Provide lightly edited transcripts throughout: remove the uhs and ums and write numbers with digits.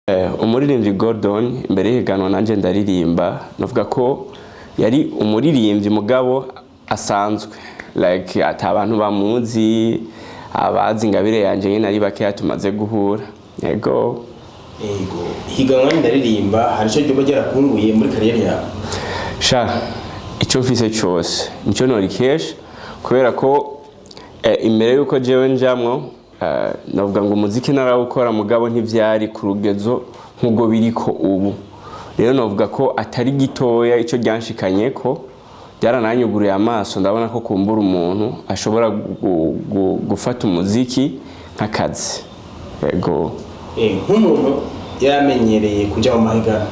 Umuririmbyi Gordon imbere y'ihiganwa Nanje Ndaririmba, novuga ko yari umuririmbyi mugabo asanzwe, like ata abantu bamuzi, abazi ingabire yanje nyene ari bakeya tumaze guhura, yego. Ego, higanwa Ndaririmba hari ico ryoba ryarakunguye muri carrière yawe? Sha, icyo mfise cyose nicyo norikesha, kubera ko imbere yuko jewe njamwo, navuga ngo umuziki narawukora, mugabo ntivyari ku rugezo nk'ubwo biriko ubu. Rero novuga ko atari gitoya ico ryanshikanye, ko byarananyuguruye amaso, ndabona ko kumbura umuntu ashobora gufata umuziki nk'akazi, yego. Nk'umuntu yaramenyereye kuja mu mahiganwa,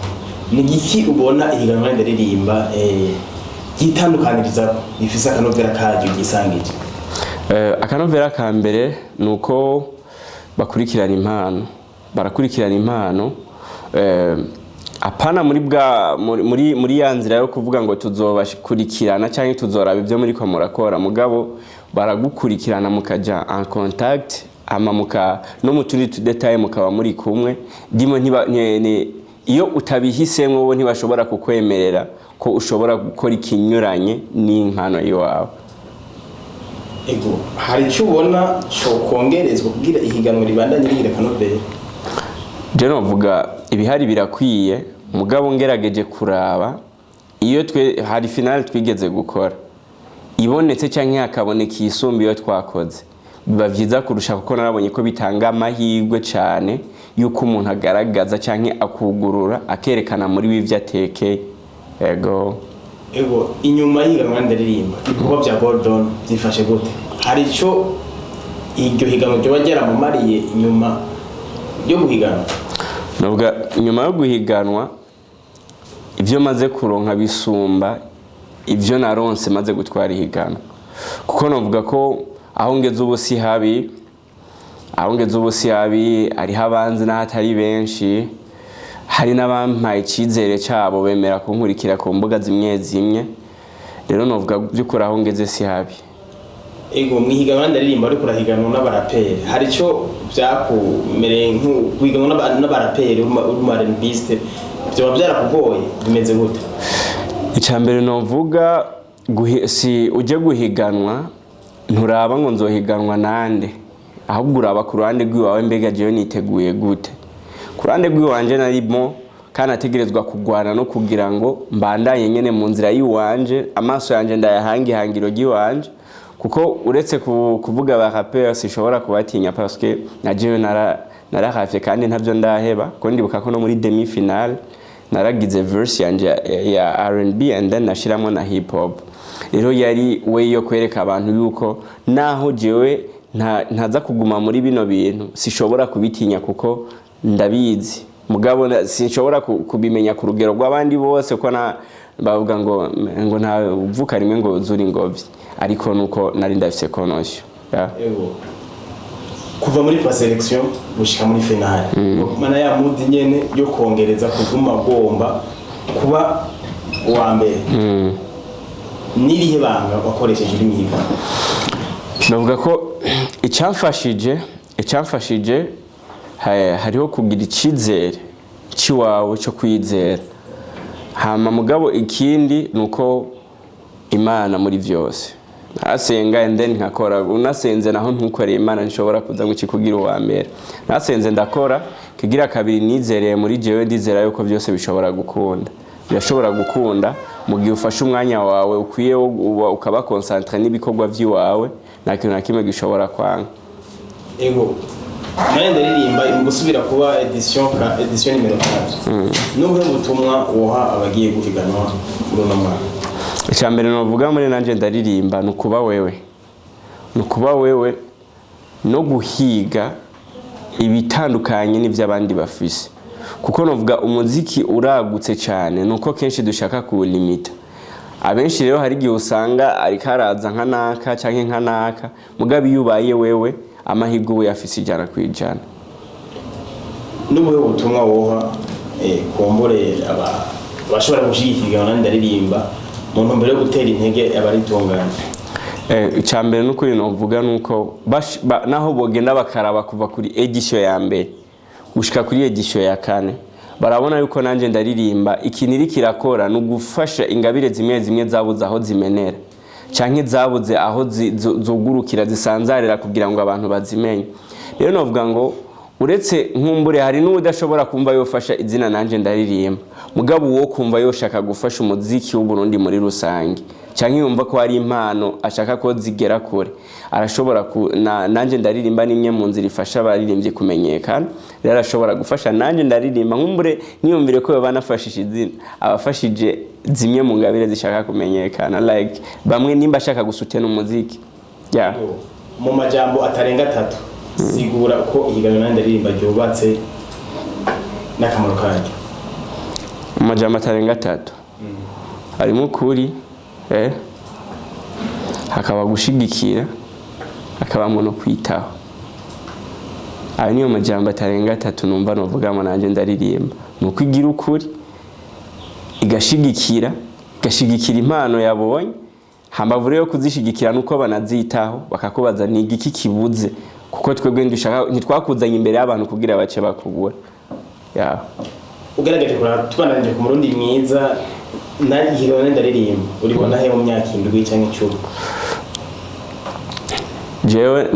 ni igiki ubona ihiganwa Ndaririmba ryitandukaniriza, rifise akanovera karyo ryisangije? Akanovera ka mbere ni uko bakurikirana impano, barakurikirana impano, apana muri bwa muri ya nzira yo kuvuga ngo tuzobakurikirana cyangwa tuzoraba ibyo muri ko murakora, mugabo baragukurikirana mukaja en contact, ama muka no mu tundi tudétails mukaba muri kumwe ndimo. Ntiba iyo utabihisemwo, bo ntibashobora kukwemerera ko ushobora gukora ikinyuranye n'impano yiwawe. Ego, hari ico ubona cokongerezwa kugira ihiganwa ribandanye rigira akanovera? Je novuga ibihari birakwiye, mugabo ngerageje kuraba iyo twe hari finale twigeze gukora, ibonetse canke hakaboneka iyisumba iyo twakoze, biba vyiza kurusha, kuko narabonye ko bitanga amahirwe cane yuko umuntu agaragaza canke akugurura, akerekana muri we ivyo atekeye, yego. Ego, inyuma y'ihiganwa Ndaririmba, ibikorwa vya Gordon vyifashe gute? Hari ico iryo higanwa ryoba ryaramumariye inyuma yo guhiganwa? Navuga nyuma yo guhiganwa, ibyo maze kuronka bisumba ibyo naronse maze gutwara ihiganwa, kuko navuga ko aho ngeze ubu si habi, aho ngeze ubu si habi. Hariho abanzi n'ahatari benshi, hari n'abampaye icyizere cyabo, bemera kunkurikira ku mbuga zimwe zimwe. Rero novuga by'ukuri aho ngeze si habi. Ego, mwihiganwa Ndaririmba ariko urahiganwa n'abaraperi, hari ico vyakumereye guhiganwa n'abaraperi uri umu R&Biste, vyoba byarakugoye, bimeze gute? Icya mbere novuga, si ujye guhiganwa nturaba ngo nzohiganwa nande, ahubwo uraba ku ruhande rw'iwawe: mbega jewe niteguye gute? Ku ruhande rw'iwanje narimo kandi ategerezwa kugwana no kugira ngo mbandanye nyene mu nzira y'iwanje, amaso yanje ndayahanga ihangiro ry'iwanje, kuko uretse kuvuga ba rappeur sinshobora kubatinya, parce que na jewe narahavye kandi ntavyo ndaheba, ko ndibuka ko no muri demi finale naragize verse yanje ya R&B and then nashiramo na hip hop. Rero yari we yo kwereka abantu yuko naho jewe ntaza kuguma muri bino bintu, sishobora kubitinya kuko ndabizi, mugabo sinshobora kubimenya ku rugero rw'abandi bose, ko na bavuga ngo nta uvuka rimwe ngo uzure ingobyi, ariko nuko nari ndafise konosyo, yeah. Ego, kuva muri présélection gushika muri finale, mana ya mudi nyene yo kongereza kuguma agomba kuba uwa mbere, n'irihe banga wakoresheje uri mwihiganwa? Navuga ko icyamfashije hariho kugira icyizere cy'iwawe cyo kwizera, hama mugabo ikindi ni uko Imana muri byose nasenga and then nkakora. Unasenze naho ntukoreye Imana, nshobora kuza ngo ikikugira uwa mbere. Nasenze, ndakora. Kigira kabiri, nizereye muri jewe, ndizera yuko byose bishobora gukunda, birashobora gukunda mu gihe ufashe umwanya wawe ukwiye, ukaba concentré n'ibikorwa by'iwawe, nta kintu na kimwe gishobora kwanga. Ego, Nanje Ndaririmba mu gusubira kuba édition ka édition numéro 4, n'ubuhe butumwa woha abagiye guhiganwa muri uno mwaka? Icya mbere novuga muri Nanje Ndaririmba ni ukuba wewe, ni ukuba wewe no guhiga ibitandukanye n'iby'abandi bafise, kuko novuga umuziki uragutse cyane, nuko kenshi dushaka kuwulimita abenshi. Rero hari igihe usanga ariko araza nka naka canke nka naka, mugabo iyo ubaye wewe, amahirwe uba uyafise 100%. N'ubuhe butumwa woha kumbure abashobora gushyigikira Nanje Ndaririmba mu ntumbero yo gutera intege abaritunganya? Icya mbere n'ukuri novuga nuko naho bogenda bakaraba kuva kuri édition ya mbere Gushika kuri édition ya kane, barabona yuko Nanje Ndaririmba ikintu iri kirakora ni ugufasha ingabire zimwe zimwe zabuze aho zimenera canke zabuze aho zugurukira, zisanzarira kugira ngo abantu bazimenye. Rero novuga ngo uretse nkumbure hari n'udashobora kumva yofasha izina Nanje Ndaririmba, mugabo uwo kumva yoshaka gufasha umuziki w'Uburundi muri rusange canke yumva ko hari impano ashaka ko zigera kure, arashobora Nanje Ndaririmba nimwe mu nzira ifasha abaririmbyi kumenyekana. Rero arashobora gufasha Nanje Ndaririmba, nkumbure niyumvire ko yoba anafashije izina, abafashije zimwe mu ngabire zishaka kumenyekana, like bamwe nimba ashaka gusutena umuziki, yeah. Mu majambo atarenga atatu, sigura uko ihiganwa Nanje Ndaririmba ryubatse n'akamaro karyo. Mu majambo atarenga atatu, harimo ukuri, hakaba gushigikira, hakabamo no kwitaho. Ayo niyo majambo atarenga atatu numva novugamo Nanje Ndaririmba: ni uko igira ukuri, igashigikira impano yabonye. Hambavu rero yo kuzishigikira, nuko banazitaho, bakakubaza ni igiki kibuze, kuko twebwe ndushaka ntitwakuzanye imbere y'abantu kugira bace bakugura, yeah. Ugerageje kuraba, tubandanije ku Murundi mwiza na ihiganwa Nanje Ndaririmba, uribona he mu myaka 7 cyangwa 10? Jewe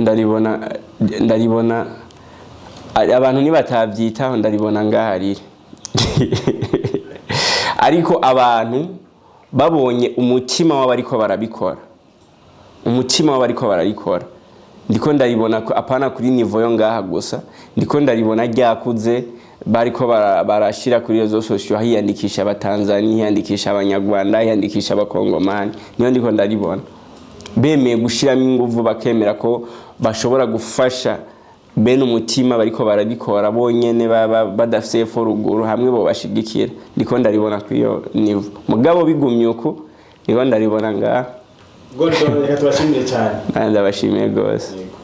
ndaribona abantu nibatavyitaho, ndaribona ngaha riri. Ariko abantu babonye umutima w'abariko barabikora, umutima w'abariko bararikora, ndiko ndaribona ko apana kuri niveau yo ngaha gusa, ndiko ndaribona ryakuze. Bariko barashira kuri réseaux sociaux, hiyandikisha Abatanzania, hiyandikisha Abanyarwanda, hiyandikisha Abakongomani. Niyo ndiko ndaribona bemeye gushiramo inguvu, bakemera ko bashobora gufasha bene umutima bariko barabikora bonyene, baba badafise epfo ruguru, hamwe bo bashigikira, ndiko ndaribona kuri iyo niveau. Mugabo bigumye uku, ndiko ndaribona ngaha. Gordon, reka tubashimire cyane. Nanjye ndabashimiye rwose. Yego.